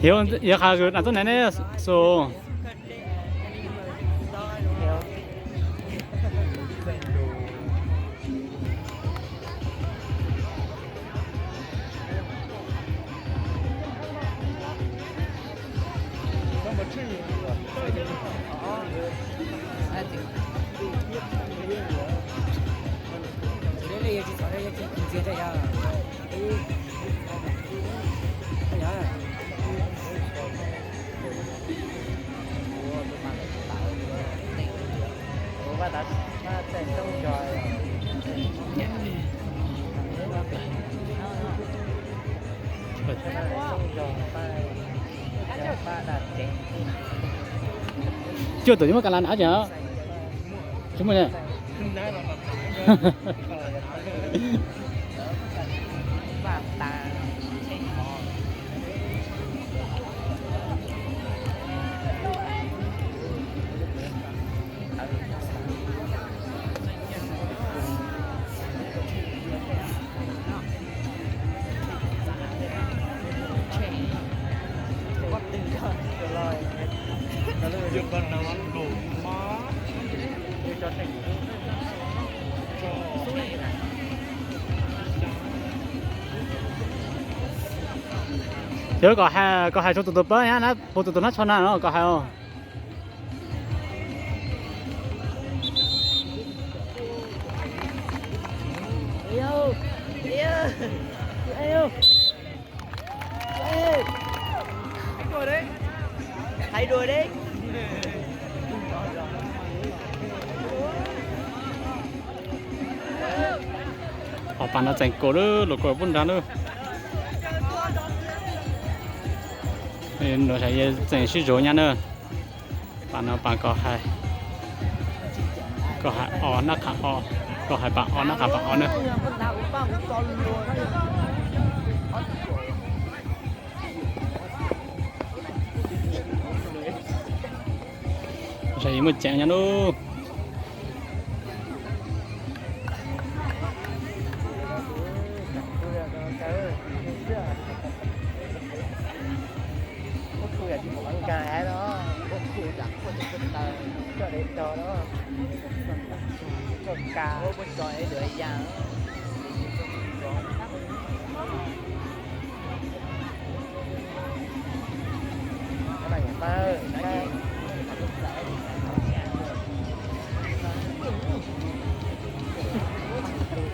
Hiuv yog qhov nam tuaj na ne su. Cuaj tus muaj ka la nav tseem tsis muaj ne. Yog kom hais, kom hais rau tus tus pab na, puas tus tus nab tsho na no kom hais os. Hos pas no tseem kaum lub, lus kaum pub nrad lub. Nws tseem sib zog nyab na. Pas no pas kom hais, kom hais o nab qha o, kom hais pas o nab qha pas o na. Muaj ceev nyab lub.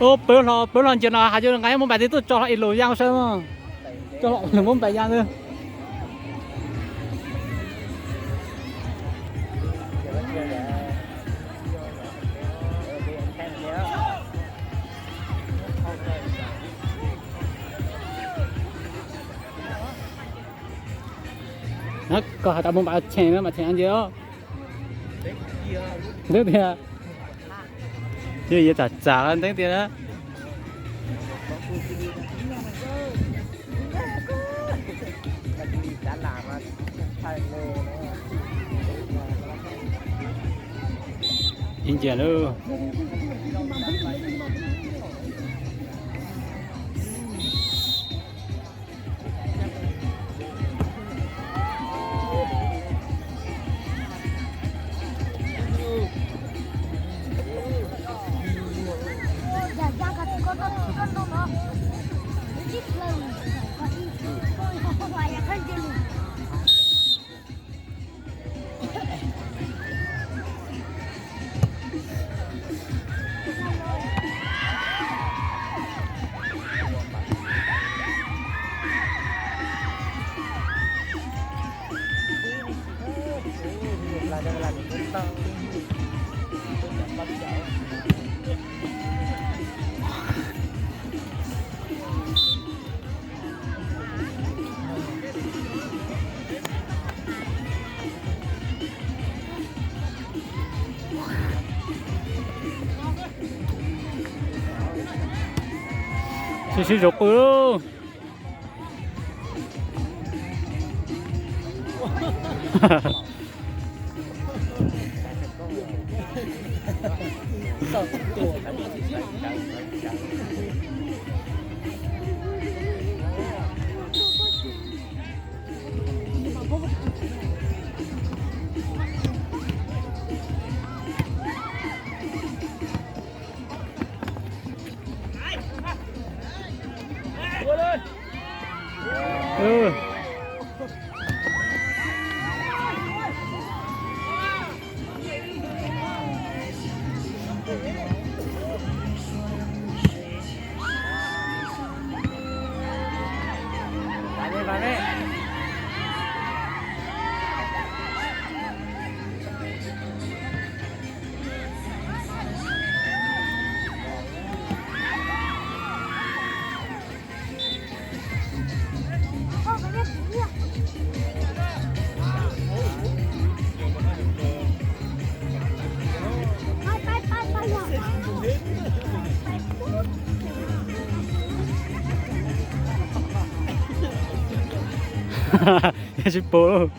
Ub, pawg hlo, pawg hlo ntsia no has yus nqa muab npais twb tuaj tso hlo ib lus yaj saib, tso hlo lus muab npais yaj ntawd. Koj has tas mus npam cheem no mas cheem ntsis os. Ntub tiag. Yog yuav txam txam nteeb tiag na. Ib ntsia lawm. Sib sib zog qw. Tsis pom.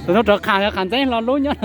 Tus thoob rov qab, qab ntxeeb hlo lub nyob.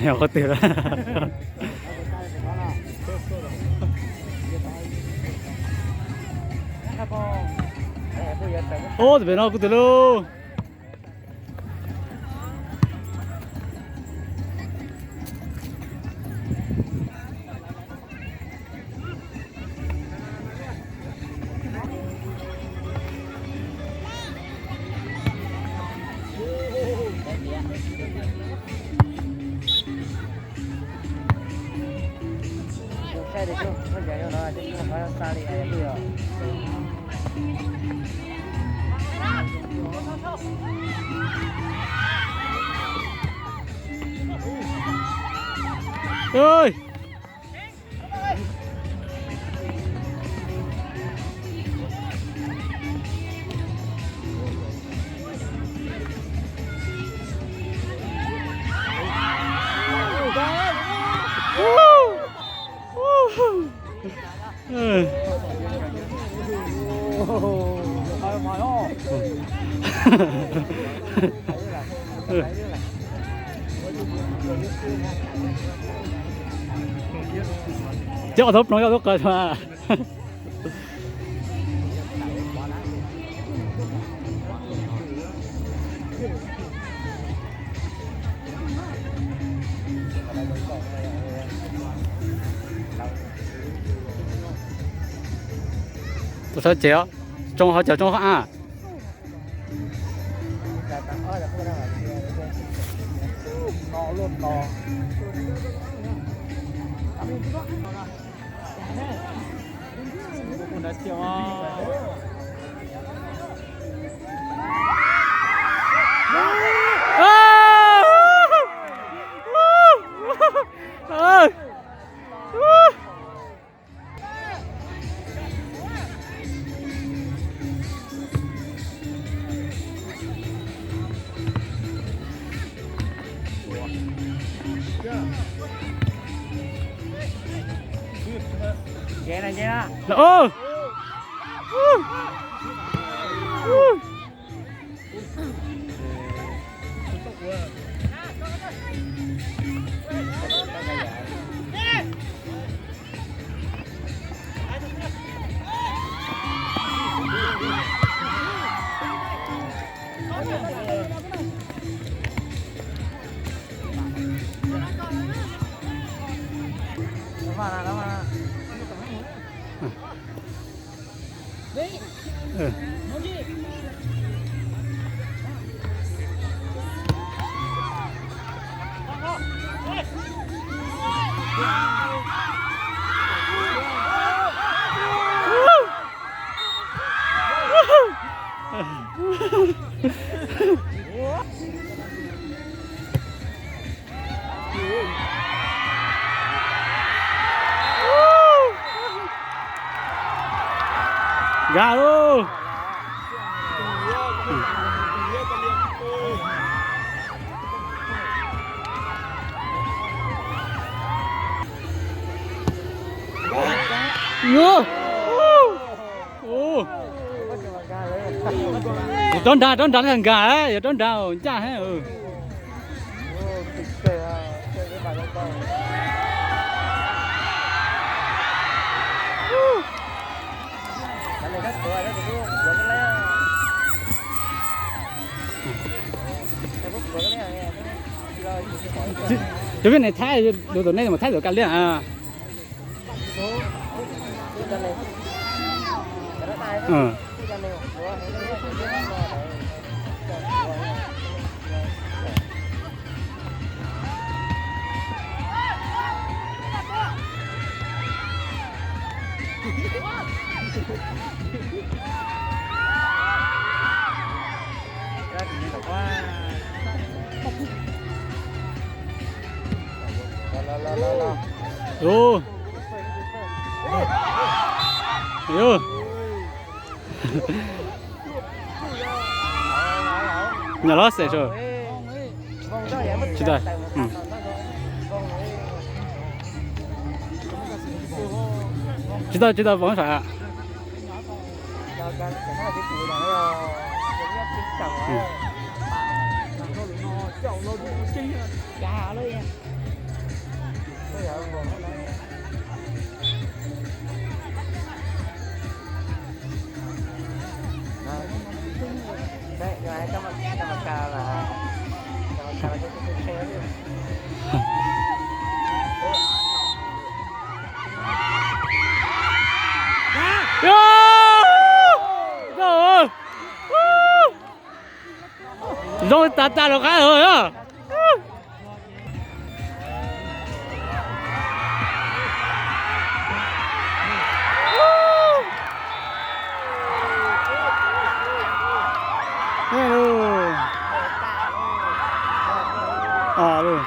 Yog qhov twg lawm? Ub, tus pem no kuv twb lauj. Coj thoob ploog coj tub qas. Tus sawv cev, tsoo hov cawg tsoo hov av. Nkag lauj. Yog rov nrad, rov nrad nkag, yog rov nrad ncaj heev. Cov peb ne Thaib, tus nej mas Thaib tus ka liaj. Nyom los xes. Tsis tau, tsis tau, tsis tau, pov sawm. Zoo tas tas rov qab. Ua lug.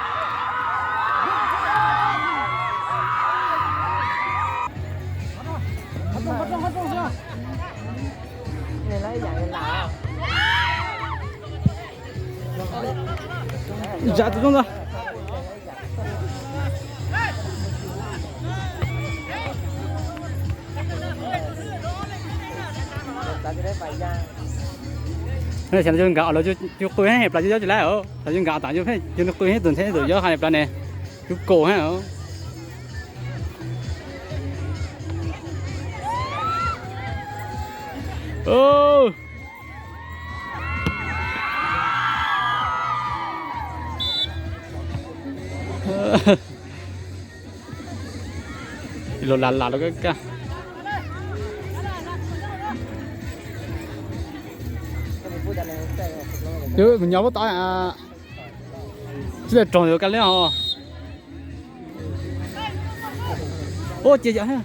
Zam tus zoo ntag. Xyov lawv cov nkad los cov qw heev, plab cov yob tsis laib os. Lawv cov nkad tas cov pheej cov qw heev, tus nthe tus yob hais plab ne, cov kaus heev os. Los las las los kaj kaj. Mus nyob puab tod, tsis tau raug yuav kaj liab hos. Ua ciav yom.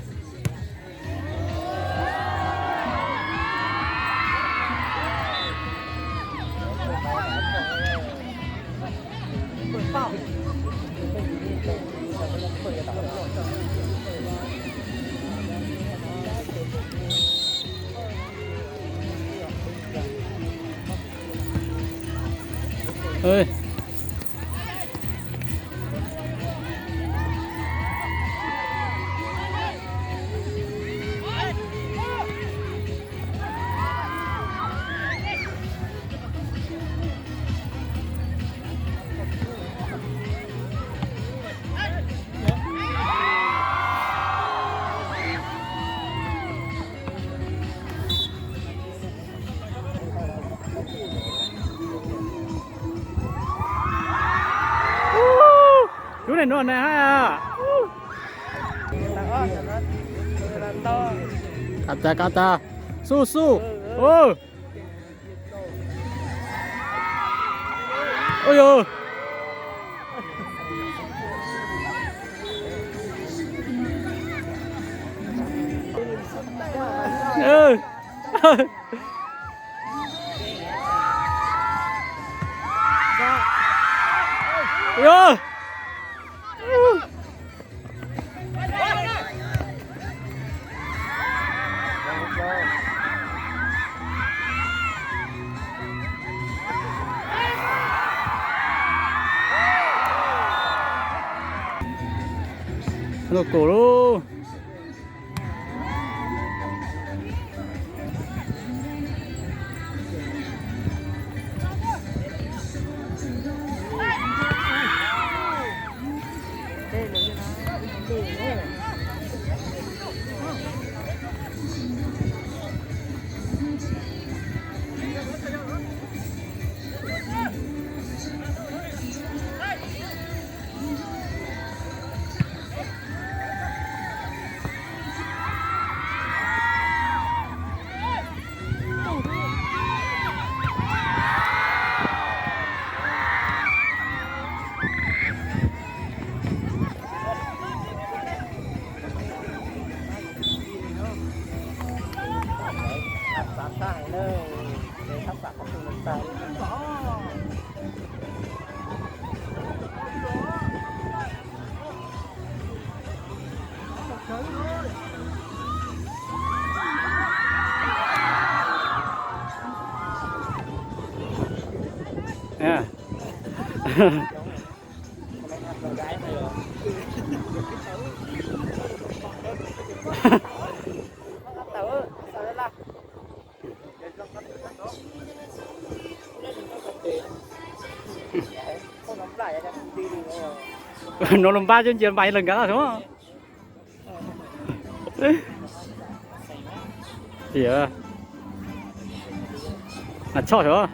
Lub neej nuav na. Kav tas, kav tas, xub xub. Ua yog. Lub kaus lub. Nuav lug npaj cov nce npaj ib leeg nkag tau. Tias nas tshoj sov.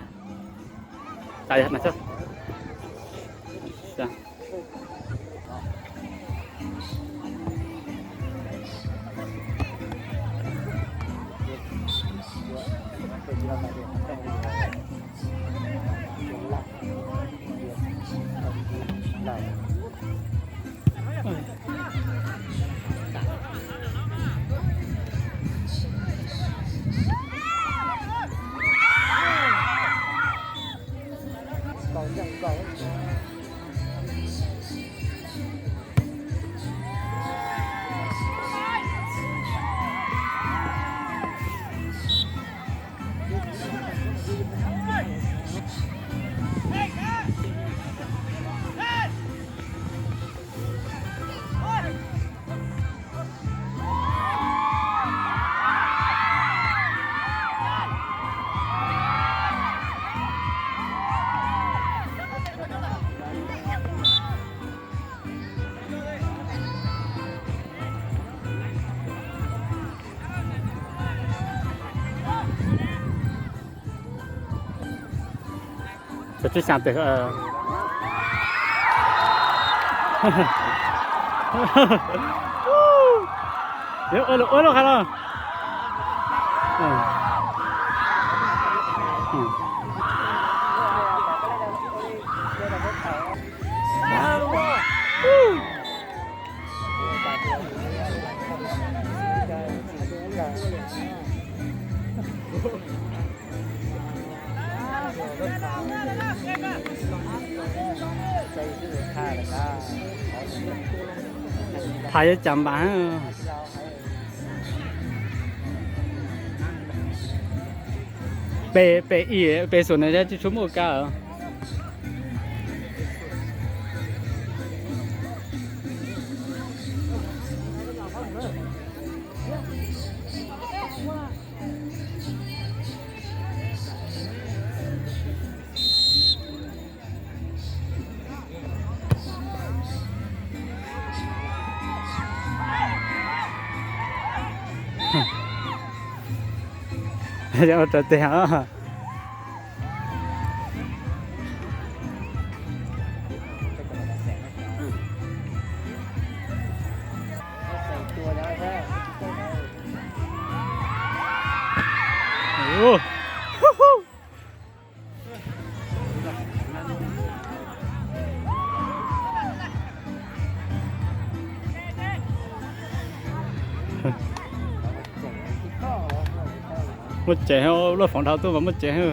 Tsib xyaa teg. Ua lug ua lug qha los. Phaj yuav cas npam. Pem, pem ib, pem xum na tsis tshua muaj kab. Ua raws teg os. Muaj tsev, lub foom dhau tuaj mas muaj tsev.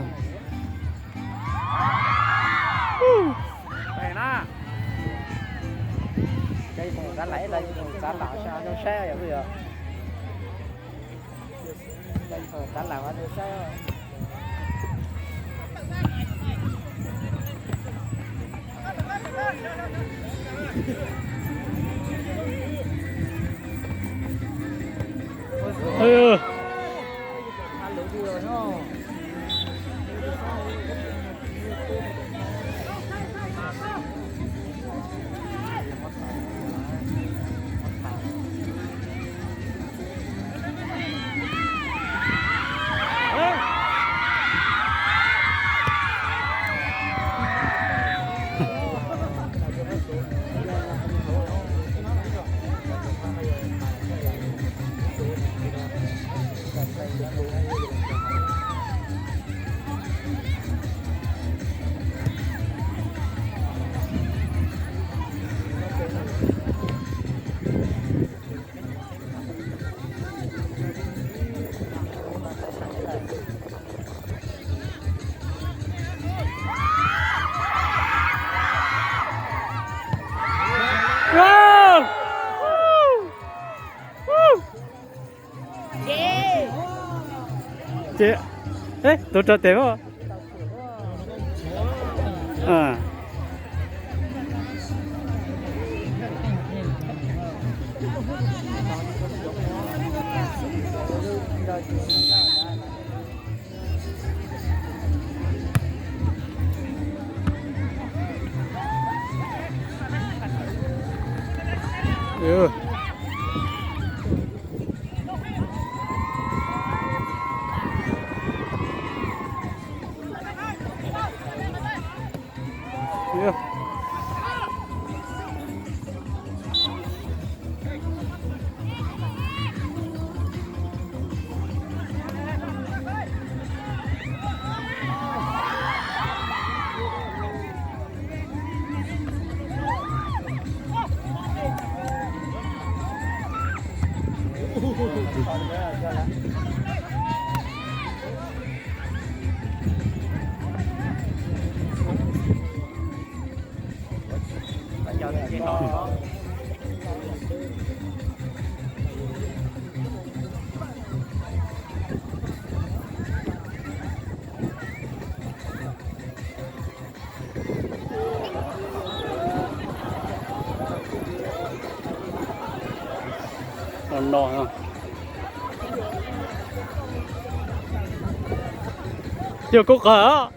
Ces, tus rau tes as. No, no. Yog kub qag.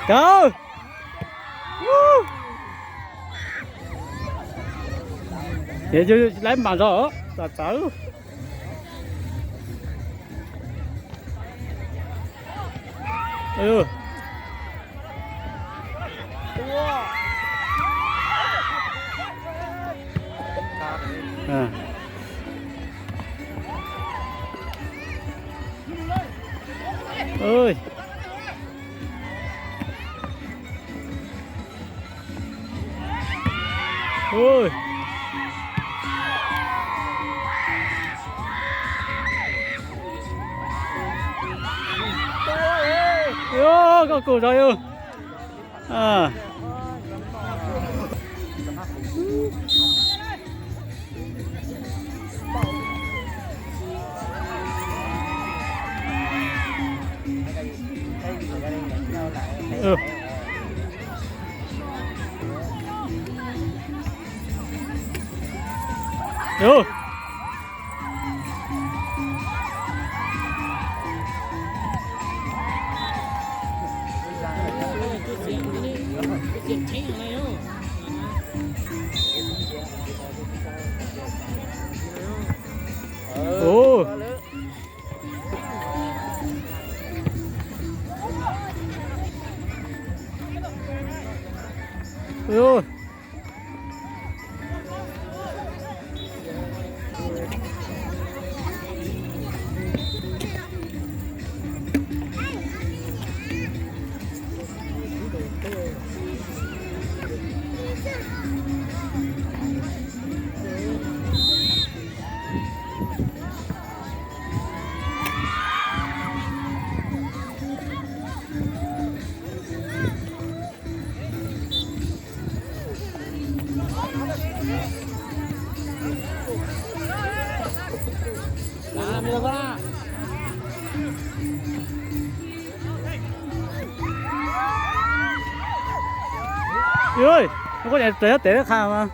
Kawg. Ces yus laiv mam zog txawv. Koj kum zog yus. Ua, koj niam txawm nyob tes lab qha mas.